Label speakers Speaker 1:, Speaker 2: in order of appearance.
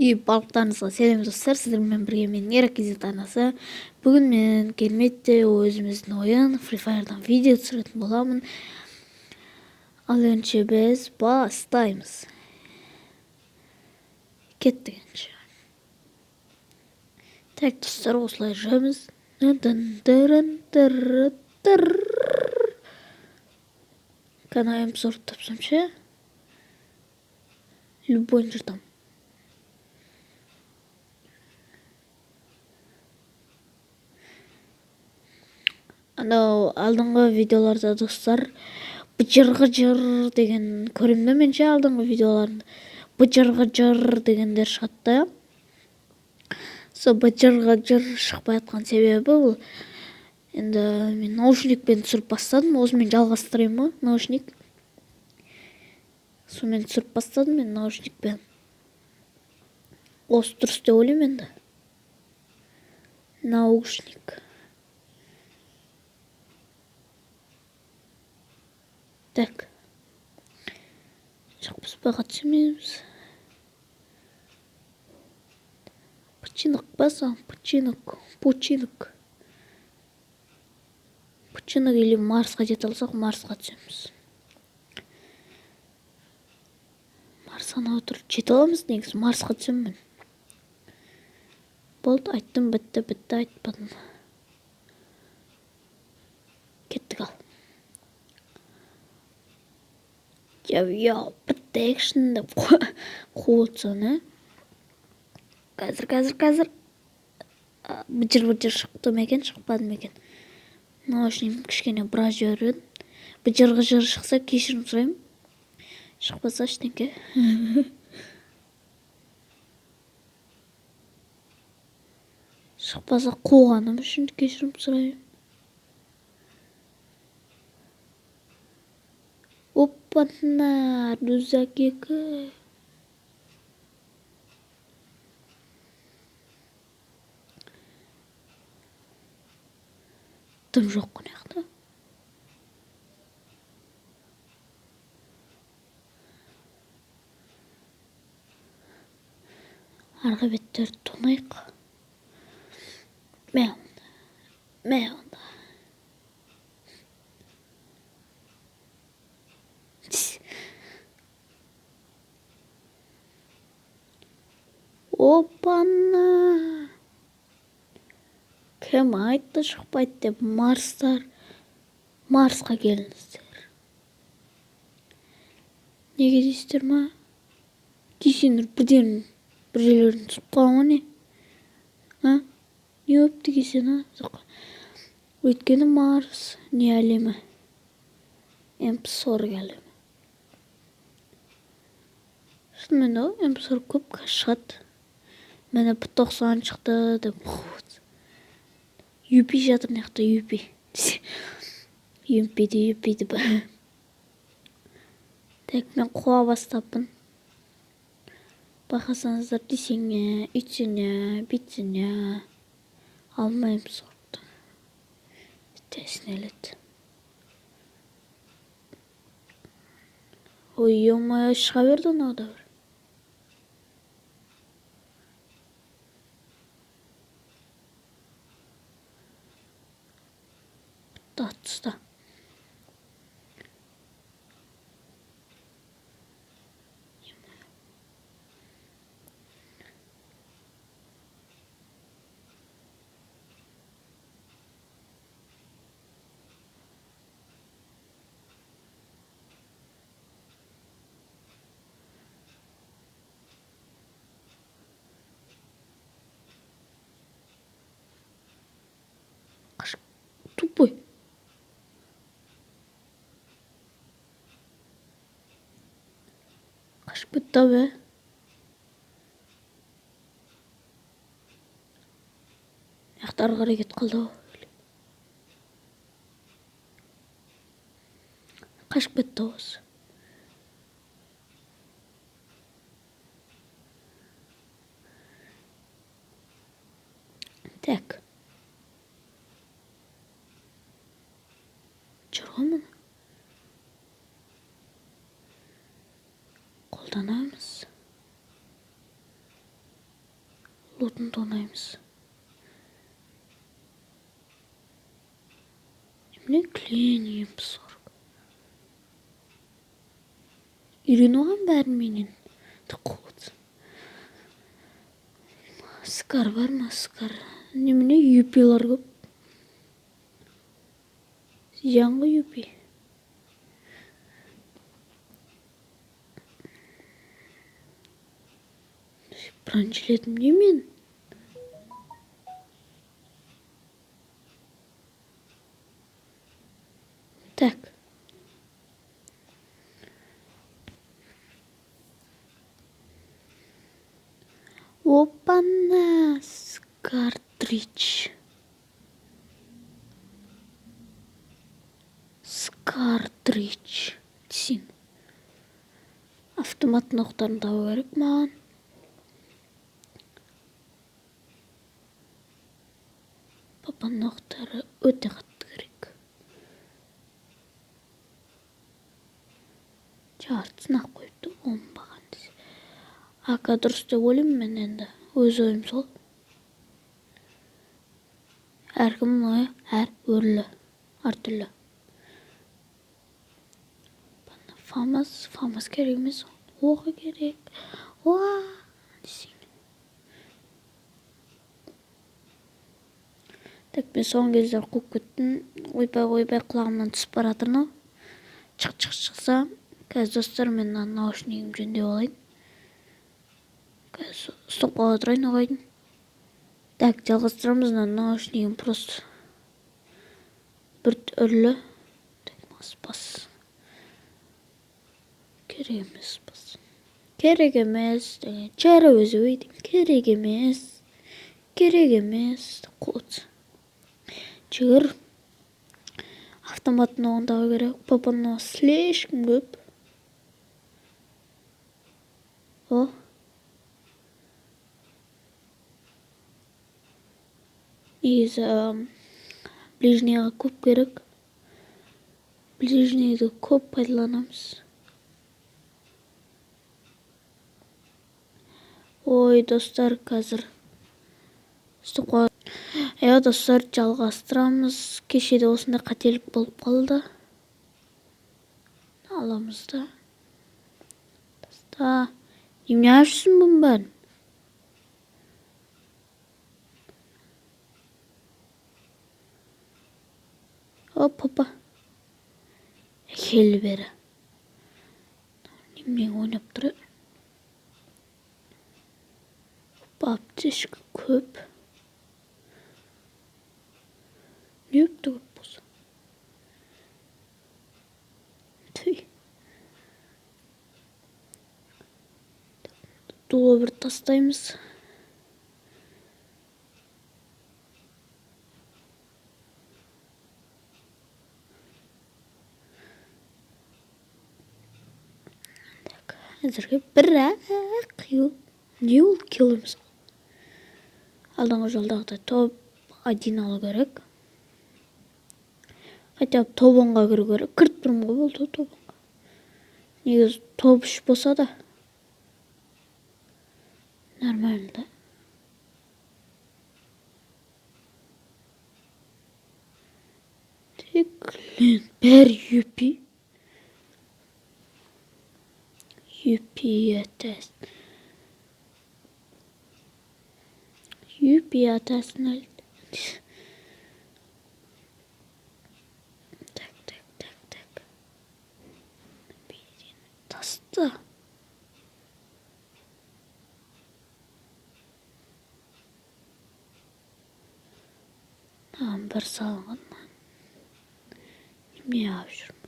Speaker 1: И барлықтарыңызға сәлем достар, сіздермен бірге мен Еркезет арнасы. Бүгін мен келметте өзіміздің ойын Free Fire'дан видео түсіретін боламын. Ал ендеше біз бастаймыз. Кеттік ендеше. Так достар, осылай жүреміз. Канал М40 тапсам ше. Любой жыртам. Анау алдыңғы видеоларда достар быжыр-ғыжыр деген көремін да мен ше, алдыңғы видеоларында быжыр-ғыжыр дегендер шығады да. Сол быжыр-ғыжыр шықпай жатқан себебі бұл енді мен наушникпен түсіріп бастадым, осымен жалғастырайын ба наушник. Сонымен түсіріп бастадым мен наушникпен. Осы дұрыс деп ойлаймын енді. Наушник. Так. Жоқ, біз баға түсеміз. Починок басам, починок, починок. Починок или Марсқа жете алсақ, Марсқа түсеміз. Марсқа отырып жете аламыз негізі, Марсқа түсемін мен. Болды, айттым, бітті, бітті, айтпадым. Кеттік ал. Я, бітті экшн деп қуып отырсаң, ә? Қазір, қазір, қазір. Быжыр-быжыр шықты ма екен, шықпады ма екен? Наушнигім кішкене біраз жіберіп едім. Быжыр-ғыжыр шықса кешірім сұраймын. Шықпаса ештеңке. Шықпаса қуғаным үшін кешірім сұраймын. Опа-на, рюкзак екі. Дым жоқ мына жақта. Арғы беттерді тонайық. Мә онда. Мә онда. Опа-на! Кім айтты шықпайды деп, Марстар, Марсқа келіңіздер. Неге дейсіздер ма? Кесеңдер бірден бір жерлерін түсіп қалған ғой не? А? Не өпті кесең, а? Жоқ. Өйткені Марс не әлемі? М40 әлемі. Шынымен де ғой, М40 көп шығады. Міне П тоқсан шықты деп. Юпи жатыр мына жақта, юпи. Юпиді, юпи деп. Так, мен қуа бастаппын. Байқасаңыздар, десеңе, үйтсеңе, бүйтсеңе, алмаймын сорты. Тәсін әлет. Ой, ё-моё, шыға берді анау да бір. Атыста. Тупой. Қашып кетті ау, ә? Мына ары қарай кетіп қалды ау. Қашып кетті ау осы. Так. Жүр ғой мұны. Қолданамыз. Лутын тонаймыз. Немене клин М40. Үйреніп алған бәрін менен. Скар бар ма? Скар. Немене юпилар көп. Зиян ғой юпи. Бронежилетім не мен? Так. Опана, картридж. Скартридж. Десең. Автоматтың оқтарын табу керек маған. Папаның оқтары өте қатты керек. Жартысын ақ қойыпты, оңбаған десе. Ака дұрыс деп ойлаймын мен енді. Өз ойым сол. Әркімнің ойы әр өрлі, әртүрлі. Фамас, фамас керек емес. Оғы керек. Уа, десең. Так, мен соңғы кездері қуып кеттім. Ойбай, ойбай, құлағымнан түсіп бара жатыр мынау. Шық, шық, шықса. Қазір достар, мен мына наушнигімді жөндеп алайын. Қазір стопқа отырайын оғайдың. Так, жалғастырамыз. Мына наушнигім просто бір түрлі. Так, бас, бас. Керек емес, бас. Керек емес деген. Чара өзі өйдім. Керек емес. Керек емес. Қот. Жігер. Автоматтың оғын табу керек. Папаның оғы слишком көп. О. Негізі, ближнийға көп керек. Ближнийді көп пайдаланамыз. Ой, достар, қазір стопқа. Иә, достар, жалғастырамыз. Кеше де осындай қателік болып қалды. Аламыз да. Таста. Немене ашып жүрсің бұның бәрін? Оп, опа. Кел бері. Немене ойнап тұр? Опа, аптечка көп. Не өпті көп болса? Tüy. Дула бір тастаймыз. Так, әзірге бірақ қиыл. Не ол килл емес? Алдыңғы жолдағыдай топ 1 алу керек. Хотя бы топ онға кіру керек. Кіріп тұрмын ғой, болды топ онға. Негізі топ 3 болса да нормально да. Тек лен бәрі юпи. Юпи атасын. Юпи атасын әлі. Так, так, так, так. Таста. Маған бір салынған. Немене алып жүрмін?